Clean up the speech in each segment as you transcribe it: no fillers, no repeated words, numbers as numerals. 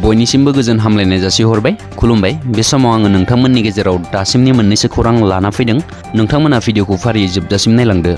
बयनिसिमबो गोजोन हामलायनाय जासिहरबाय खुलुमबाय बे समाव आङो नोंथांमोननि गेजेराव दासिमनि मोननैसो खौरां लाना फैदों नोंथांमोना भिडिअखौ फारियै जोबजासिम नायलांदो।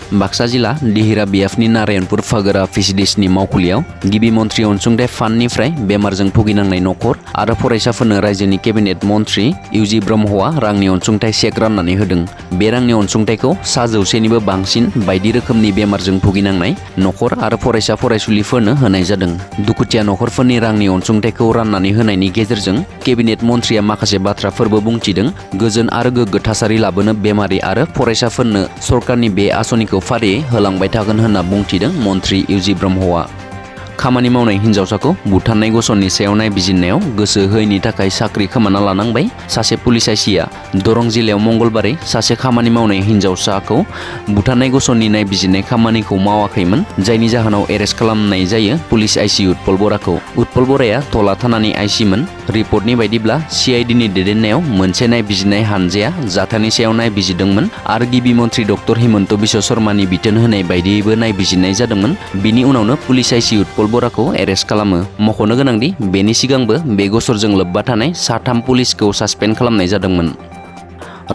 बाक्सा जिल्ला दिहिरा बिएफनि नारायणपुर फागोरा फिसिडिसनि मावखुलियाव गिबि मन्थ्रि अनसुंथाइ फान्डनिफ्राय बेमारजों भुगिनांनाय नखर आरो फरायसाफोरनो रायजोनि केबिनेट मन्थ्रि इउजि ब्रह्मआ रांनि अनसुंथाइ चेक राननानै होदों। बे रांनि अनसुंथाइखौ 100निबो बांसिन बायदि रोखोमनि बेमारजों भुगिनांनाय नखर आरो फरायसा फरायसुलिफोरनो होनाय जादों। दुखुथिया नखरफोरनि रांनि अनसुंथाइखौ राननानै होनायनि गेजेरजों केबिनेट मन्थ्रिया माखासे बाथ्राफोरबो बुंथिदों। गोजोन आरो गोग्गो थासारि लाबोनो बेमारि आरो फरायसाफोरनो सरकारनि बे आसनिखौ फारियै होलांबाय थागोन होनना बुंथिदों मन्थ्रि इउजि ब्रह्मआ। खामानि मावनाय हिन्जावसाखौ बुथारनाय गसननि सायाव नायबिजिरनायाव गोसो होयैनि थाखाय साख्रि खोमाना लानांबाय सासे पुलिस आइसिआ। दरं जिल्लायाव मंगलबारै सासे खामानि मावनाय हिन्जावसाखौ बुथारनाय गसननि नायबिजिरनाय खामानिखौ मावाखैमोन, जायनि जाहोनाव एरेस्ट खालामनाय जायो पुलिस आइसि उत्पल बराखौ। उत्पल बराया धला थानानि आइसिमोन। रिपर्टनि बायदिब्ला सिआइडिनि दैदेननायाव मोनसे नायबिजिरनाय हानजाया जाथायनि सायाव नायबिजिरदोंमोन आरो गिबि मन्थ्रि डक्टर हिमन्त बिश्व शर्मानि बिथोन होनाय बायदियैबो नायबिजिरनाय जादोंमोन। बिनि उनावनो पुलिस आइसि उत्पल बराखौ एरेस्ट खालामो। मख'नो गोनांदि बेनि सिगांबो बे गसरजों लोब्बा थानाय 3 पुलिसखौ सासपेन्ड खालामनाय जादोंमोन।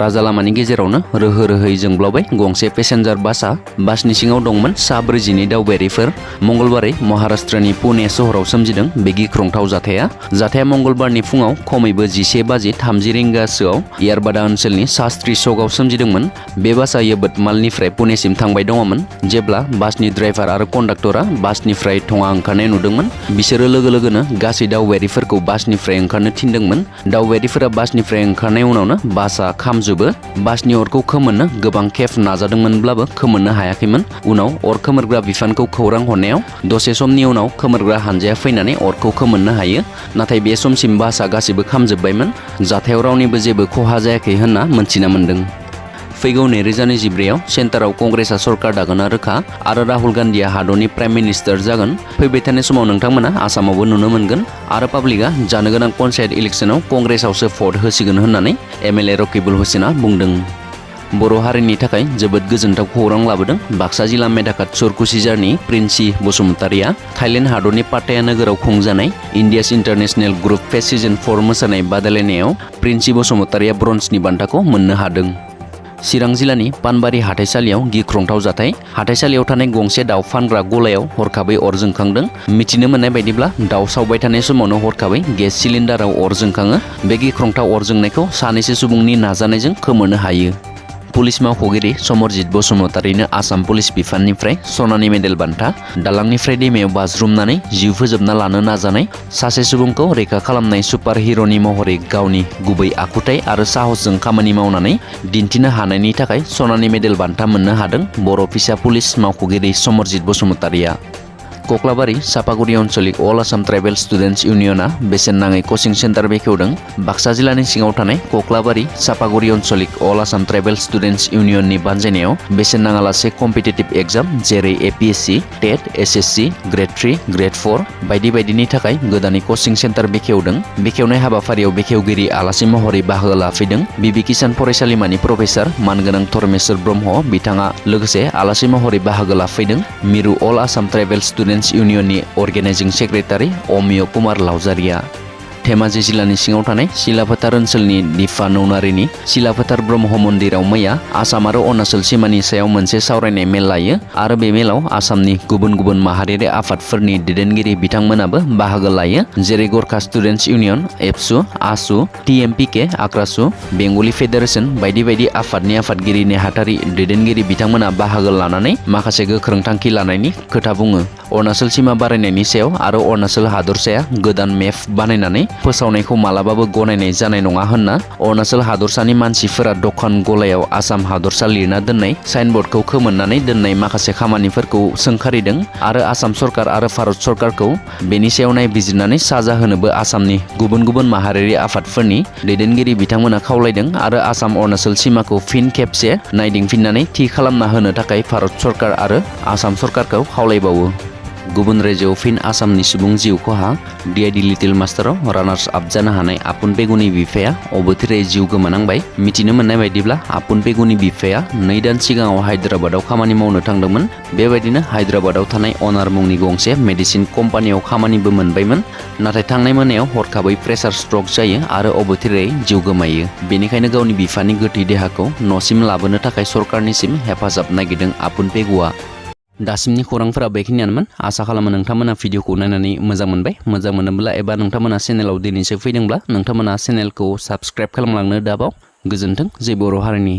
राजा लामानि गेजेरावनो रोहो रोहोयै जोंब्लावबाय गंसे पेसेन्जार बासआ। बासनि सिङाव दंमोन 42 दावबायारिफोर। मंगलबारै महाराष्ट्रनि पुणे सहराव सोमजिदों बे गिख्रंथाव जाथाया मंगलबारनि फुङाव खमैबो 11:30 रिंगासोआव एयारबादा ओनसोलनि शास्त्री चौकआव सोमजिदोंमोन। बे बासआ यवतमालनिफ्राय पुणेसिम थांबाय दङमोन जेब्ला बासनि ड्राइभार आरो कन्डाक्टरा बासनिफ्राय थङा ओंखारनाय नुदोंमोन। बिसोरो लोगो लोगोनो गासै दावबायारिफोरखौ बासनिफ्राय ओंखारनो थिनदोंमोन। दावबायारिफोरा बासनिफ्राय ओंखारनाय उनावनो बासआ बासनि अरखौ खोमोरनो गोबां खेब नाजादोंमोनब्लाबो खोमोरनो हायाखैमोन। उनाव अर खोमोरग्रा बिफानखौ खौरां हरनायाव दसे समनि उनाव खोमोरग्रा हानजाया फैनानै अरखौ खोमोरनो हायो। नाथाय बे समसिम बासआ गासैबो खामजोबबायमोन। जाथायाव रावनिबो जेबो खहा जायाखै होनना मोनथिना मोन्दों। फैगौ 2024आव सेन्टाराव कंग्रेसआ सरकार दागोना रोखा आरो राहुल गान्धीआ हादरनि प्राइम मिनिस्टार जागोन। फैबाय थानाय समाव नोंथांमोना आसामावबो नुनो मोनगोन आरो पाब्लिकआ जानो गोनां पन्चायत इलेक्सनाव कंग्रेसआवसो भट होसिगोन होननानै एमएलए रकिबुल हुसेना बुंदों। बर' हारिनि थाखाय जोबोद गोजोनथाव खौरां लाबोदों बाक्सा जिल्ला मेदाकाट चरकुसिजारनि प्रिन्सि बसुमतारिया। थाइलेन्ड हादरनि पाटाया नोगोराव खुंजानाय इन्डियास इन्टारनेशनेल ग्रुप फेस्ट सिजन 4 मोसानाय बादायलायनायाव प्रिन्सि बसुमतारिया ब्रन्जनि बान्थाखौ मोननो हादों। चिरां जिल्लानि पानबारि हाथाइसालियाव गिख्रंथाव जाथाय। हाथाइसालियाव थानाय गंसे दाउ फानग्रा गलायाव हरखाबै अर जोंखांदों। मिथिनो मोननाय बायदिब्ला दाउ सावबाय थानाय समावनो हरखाबै गेस सिलिन्डाराव अर जोंखाङो। बे गिख्रंथाव अर जोंनायखौ सानैसो सुबुंनि नाजानायजों खोमोरनो हायो। पुलिस मावख'गिरि समरजित बसुमतारिनो आसाम पुलिस बिफाननिफ्राय सनानि मेडेल बान्था। दालांनिफ्राय दैमायाव बाज्रुमनानै जिउ फोजोबना लानो नाजानाय सासे सुबुंखौ रैखा खालामनाय सुपार हिर'नि महरै गावनि गुबै आखुथाय आरो साहसजों खामानि मावनानै दिन्थिनो हानायनि थाखाय सनानि मेडेल बान्था मोननो हादों बर' फिसा पुलिस मावख'गिरि समरजित बसुमतारिया। कक्लाबारि सापागुरि आन्चलिक अल आसाम ट्राइबेल स्टुडेन्टस इउनियना बेसेन नाङै कचिं सेन्टार बेखेवदों। बाक्सा जिल्लानि सिङाव थानाय कक्लाबारि सापागुरि आन्चलिक अल आसाम ट्राइबेल स्टुडेन्टस इउनियननि बानजायनायाव बेसेन नाङालासे कम्पिटिटिभ एग्जाम जेरै एपिएससि, टेट, एसएससि, ग्रेड 3, ग्रेड 4 बायदि बायदिनि थाखाय गोदानै कचिं सेन्टार बेखेवदों। बेखेवनाय हाबाफारियाव बेखेवगिरि आलासि महरै बाहागो लाफैदों बिबि किसान फरायसालिमानि प्रफेसार मानगोनां धर्मेश्वर ब्रह्म। बिथाङा लोगोसे आलासि महरै बाहागो लाफैदों मिरु अल आसाम ट्राइबेल स्टुडेन्टस इउनियननि अर्गेनाइजिं सेक्रेटारि अमिय कुमार लावजारिया। धेमाजि जिल्लानि सिङाव थानाय सिलाफोथार ओनसोलनि दिफा नौनारिनि सिलाफोथार ब्रह्म मन्दिराव मैया आसाम आरो अरुणाचल सिमानि सायाव मोनसे सावरायनाय मेल लायो आरो बे मेलाव आसामनि गुबुन गुबुन माहारियारि आफादफोरनि दैदेनगिरि बिथांमोनाबो बाहागो लायो जेरै गोरखा स्टुडेन्टस इउनियन, एबसु, आसु, टिएमपिके, आक्रासु, बेंगलि फेडारेसन बायदि बायदि आफादनि आफादगिरि नेहाथारि दैदेनगिरि बिथांमोना बाहागो लानानै माखासे गोख्रों थांखि लानायनि खोथा बुङो। अरुणाचल सिमा बारायनायनि सायाव आरो अरुणाचल हादरसाया गोदान मेप बानायनानै फोसावनायखौ मालाबाबो गनायनाय जानाय नङा होनना अरुणाचल हादरसानि मानसिफोरा दखान गलायाव आसाम हादरसा लिरना दोननाय साइनबर्डखौ खोमोरनानै दोननाय माखासे खामानिफोरखौ सोंखारिदों आरो आसाम सरकार आरो भारत सरकारखौ बेनि सायाव नायबिजिरनानै साजा होनोबो आसामनि गुबुन गुबुन माहारियारि आफादफोरनि दैदेनगिरि बिथांमोना खावलायदों आरो आसाम अरुणाचल सिमाखौ फिन खेबसे नायदिंफिननानै थि खालामना होनो थाखाय भारत सरकार आरो आसाम सरकारखौ खावलायबावो। गुबुन रायजोआव फिन आसामनि सुबुं जिउ खहा DID लिटिल मास्टाराव रानार्स आप जानो हानाय आपुन पेगुनि बिफाया अबथिरायै जिउ गोमानांबाय। मिथिनो मोननाय बायदिब्ला आपुन पेगुनि बिफाया 2 दान सिगाङाव हायद्राबादाव खामानि मावनो थांदोंमोन। बेबायदिनो हायद्राबादाव थानाय अनार मुंनि गंसे मेडिसिन कम्पानियाव खामानिबो मोनबायमोन। नाथाय थांनाय मोनायाव हरखाबै प्रेसार स्ट्रक जायो आरो अबथिरायै जिउ गोमायो। बेनिखायनो गावनि बिफानि गोथै देहाखौ न'सिम लाबोनो थाखाय सरकारनिसिम हेफाजाब नागिरदों आपुन पेगुआ। दासिमनि खौरांफोरा बेखिनियानोमोन। आसा खालामो नोंथांमोना भिडिअखौ नायनानै मोजां मोनबाय। मोजां मोनोब्ला एबा नोंथांमोना चेनेलाव दिनैसो फैदोंब्ला नोंथांमोना चेनेलखौ साबस्क्राइब खालामलांनो दाबाव। गोजोन्थों। जय बर' हारिनि